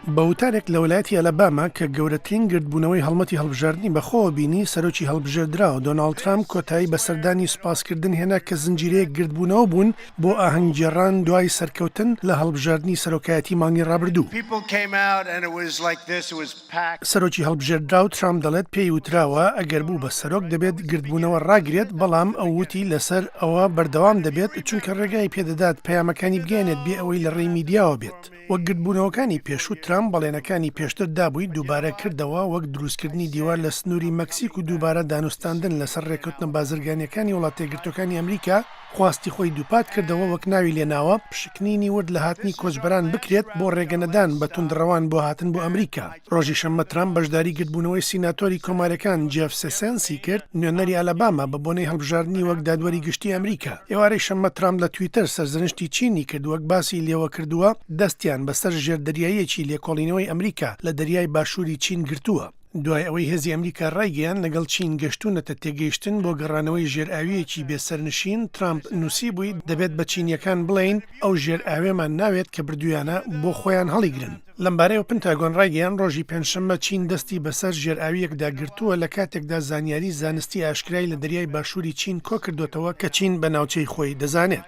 بە وتارێک لە ویلایەتی ئەلەباما کە گەورەترین گردبوونەوەی هەڵمەتی هەڵبژاردنی بەخۆوە بینی، سەرۆکی هەڵبژێردراو دۆناڵد ترامپ کۆتایی بە سەردانی سوپاسکردن هێنا کە زنجیرەیەک گردبوونەوە بوون بۆ ئاهەنگگێڕان دوای سەرکەوتن لە هەڵبژاردنی سەرۆکایەتی مانگی ڕابردوو. سەرۆکی هەڵبژێردراو ترامپ دەڵێت پێی وتراوە ئەگەر بوو بە سەرۆک دەبێت گردبوونەوە ڕاگرێت، بەڵام ئەو وتی لەسەر ئەوە بەردەوام دەبێت چونکە ڕێگای پێدەدات پەیامەکانی بگەیەنێت بێ ئەوەی لە ڕێی میدیاوە بێت. وەک گردبوونەوەکانی پێشوو ترامپ بەڵێنەکانی پێشتر دابووی دووبارە کردەوە وەک دروستکردنی دیوار لە سنووری مەکسیک و دووبارە دانوستاندن لەسەر ڕێککەوتنە بازرگانییەکانی وڵاتەیەکگرتووەکانی ئەمریکا خواستی خۆی دووپات کردەوە وەک ناوی لێناوە پشکنینی ورد لە هاتنی کۆچبەران بکرێت بۆ ڕێگەنەدان بە توندڕەوان بۆ هاتن بۆ ئەمریکا. ڕۆژی شەممە ترامپ بەشداری گردبوونەوەی سیناتۆری کۆماریەکان جێف سێسێنسی کرد، نوێنەری ئالاباما بە بۆنەی هەڵبژاردنی وەک دادوەری گشتی ئەمریکا. ئێوارەی شەممە ترامپ لە تویتەر سەرزەنشتی چینی کرد وەک باسی لێوەکردووە دەستیان بەسەر ژێردەریاییەکی لێکۆڵینەوەی ئەمریکا لە دەریای باشووری چین گرتووە. دوای ئەوەی هێزی ئەمریکا ڕایگەیاند لەگەڵ چین گەشتوونەتە تێگەیشتن بۆ گەڕانەوەی ژێرئاوییەکی بێ سەرنشین، ترامپ نووسیبووی دەبێت بە چینییەکان بڵێین ئەو ژێرئاوێمان ناوێت کە بردوویانە بۆ خۆیان هەڵیگرن. لەمبارەیەوە پنتاگۆن ڕایگەیاند، ڕۆژی پێنجشەممە چین دەستی بەسەر ژێرئاوییەکدا گرتووە لە کاتێکدا زانیاری زانستی ئاشکرای لە دەریای باشووری چین کۆکردۆتەوە کە چین بە ناوچەی خۆی دەزانێت.